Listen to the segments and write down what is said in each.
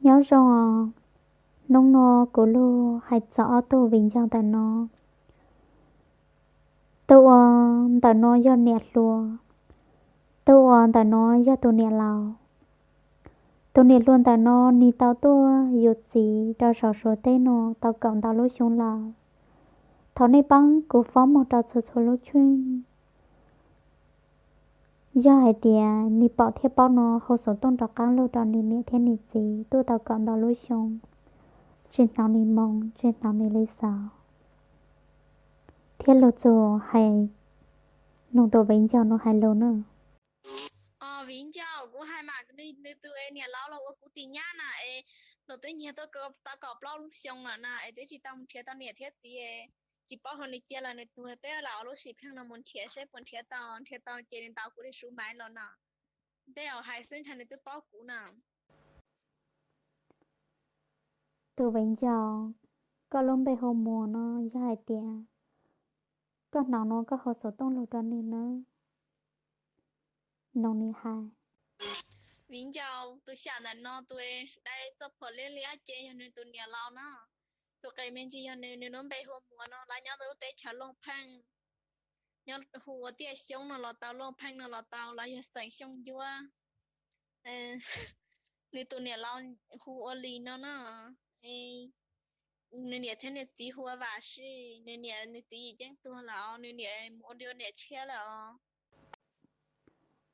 Nyob zoo, hnub no kuv lug hais txog ob tug viv ncaus ntawm no. Tus uas ntawm no yog niam hluas, tus uas ntawm no yog tus niam laus. Tus niam hluas ntawm no nws tau tuaj yuav txiv rau saum Suav teb no tau kaum ntau lub xyoo lawm. Thaum nej paub kuv fob muag rau txhua txhua lub tshooj, yog hais tias nws pom thiab paub no hu xov tooj rov qab lug rau nws niam thiab nws txiv tuaj tau kaum ntau lub xyoo, tsis hnov nws moo, tsis hnov nws li xaus, thiab lug txug hais, nug tus viv ncaus no hais lug na. Viv ncaus, kuv hais mas, nws tus niam laus los ua kuv tus nyab na es, los twb nyiag tau kaum plaub lub xyoo lawm na es twb tsis tau mus nrhiav tau niam thiab txiv. Tsis paub hais nws cia lawm nws tuag, peb lam ua lub sim pheej no mus nrhiav seb puas nrhiav tau, nrhiav tau ces nws ntaus kuv li suv maiv los no. Tej zaum hais xwb ntshai nws twb paub kuv na. Tus viv ncaus, koj lub npe hu Muas no, yog hais tias koj hnov no koj hu xov tooj lug rau nws nawb. Nug nws hais. Viv ncaus, tus xyam ntawm no tus dai txoj phom liab liab ces yog nws tus niam laus na. Tus qes me ntsis yog nws, nws lub npe hu Muas no, lawv nyob ntawm lub teb chaws Looj Pheej, nyob hu ua Tiaj Xyoob no los tau, Looj Pheej no los tau, lawv yog xeem Xyooj Ncuab. Nws tus niam laus hu ua Lis no na. Nws niam thiab nws txiv hu ua Vam Sij, nws niam nws txiv yim ceeb tuag lawm os, nws niam mus ua niam tshiab lawm os.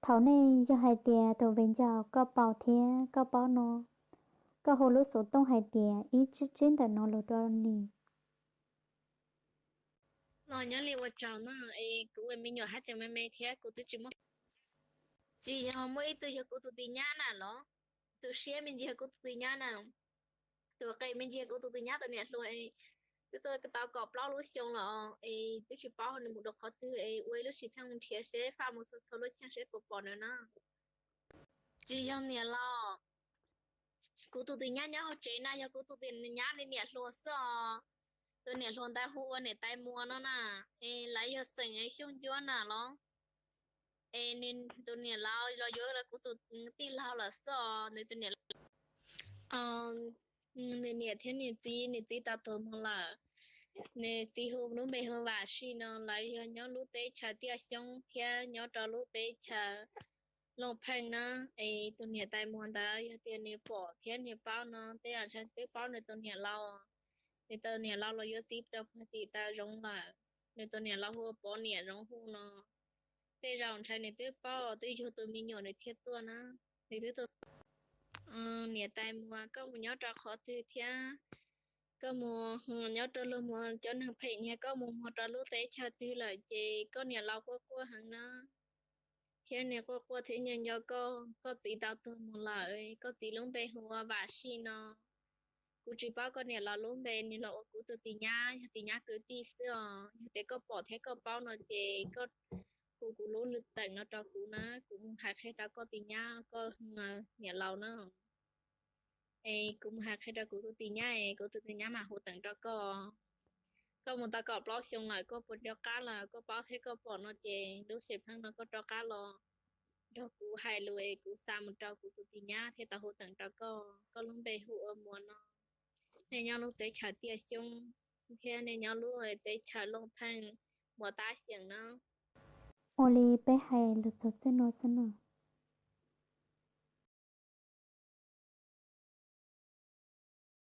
Thaum nej, yog hais tias tus viv ncaus koj pom thiab koj paub no, koj hu lub xov tooj hais tias ib tsib tsib ntawm no lug rau nws. Los nyob li ua tsaug na, es kuv ua me nyuam haj tseem me me thiab kuv twb tsis muaj, tsis yog muaj ib tug yog kuv tus tis nyab na los, tus siab me ntsis yog kuv tus tis nyab na. Tus qes me ntsis yog kuv tus tis nyab tus niam hluas, twb tuaj tau kaum plaub lub xyoo los es twb tsis paub nws mus rau qhov twg es ua ib lub sim pheej mus nrhiav seb faj mus txhua txhua lub chaw seb puas pom nws na. Tsis yog niam laus, kuv tus tis nyab nyob hauv tsev na yog kuv tus tis nyab nws niam hluas xwb os. Tus niam hluas ntawd hu ua niam tais Muas no na, es lawv yog xeem Xyooj Ncuab na los. Es nws tus niam laus los yuav kuv tus tij laug lawm xwb os, nws tus niam, nws niam thiab nws txiv, nws txiv tau tuag mus lawm. Nws txiv hu lub npe hu Vam Sij no, lawv yog nyob lub teb chaws Tiaj Xyoob thiab nyob rau lub teb chaws Looj Pheej na. Es tus niam tais Muas ntawd yog tias nws pom thiab nws paub no tej zaum ntshai twb paub nws tus niam laus. Nws tus niam laus los yuav txiv rau puag tim taw zoov lawm. Nws tus niam laus hu ua Pov Niam Zoov Hu no. Tej zaum ntshai nws twb paub twb yug tus me nyuam nws thiaj tuaj na. Nws twb tuaj. Niam tais Muas, koj mus nyob rau qhov twg thiab? Koj mus nyob rau luag muag cov neeg phem nyiag koj mus muag rau lub teb chaws twg lawm ces koj niam laus quaj quaj heev na. Thiab nws quaj quaj thiab nco nco koj, koj txiv tau tuag mus lawm, koj txiv lub npe hu ua Vam Sij no. Kuv tsis paub koj niam laus lub npe, nws los ua kuv tus tis nyab, yog tis nyab kwv tij xwb os. Yog tias koj pom thiab koj paub no ces koj hu kuv lub teem no rau kuv na, kuv mus hais qhia rau koj tis nyab, koj niam laus na. Es kuv mus hais qhia rau kuv tus tis nyab es kuv tus tis nyab mam hu teem rau koj. Koj mus tau kaum plaub xyoo lawm, koj puas rov qab lawm? Koj paub thiab koj pom no ces lub sim pheej no koj rov qab los nrog kuv hais lus es kuv xa mus rau kuv tus tis nyab thiab tau hu teem rau koj. Koj lub npe hu ua Muas no. Nej nyob lub teb chaws Tiaj Xyoob thiab nej nyob lub teb chaws Looj Pheej, Muas Tab Xyeem no. Ua li peb hais lus txog txij no xwb no.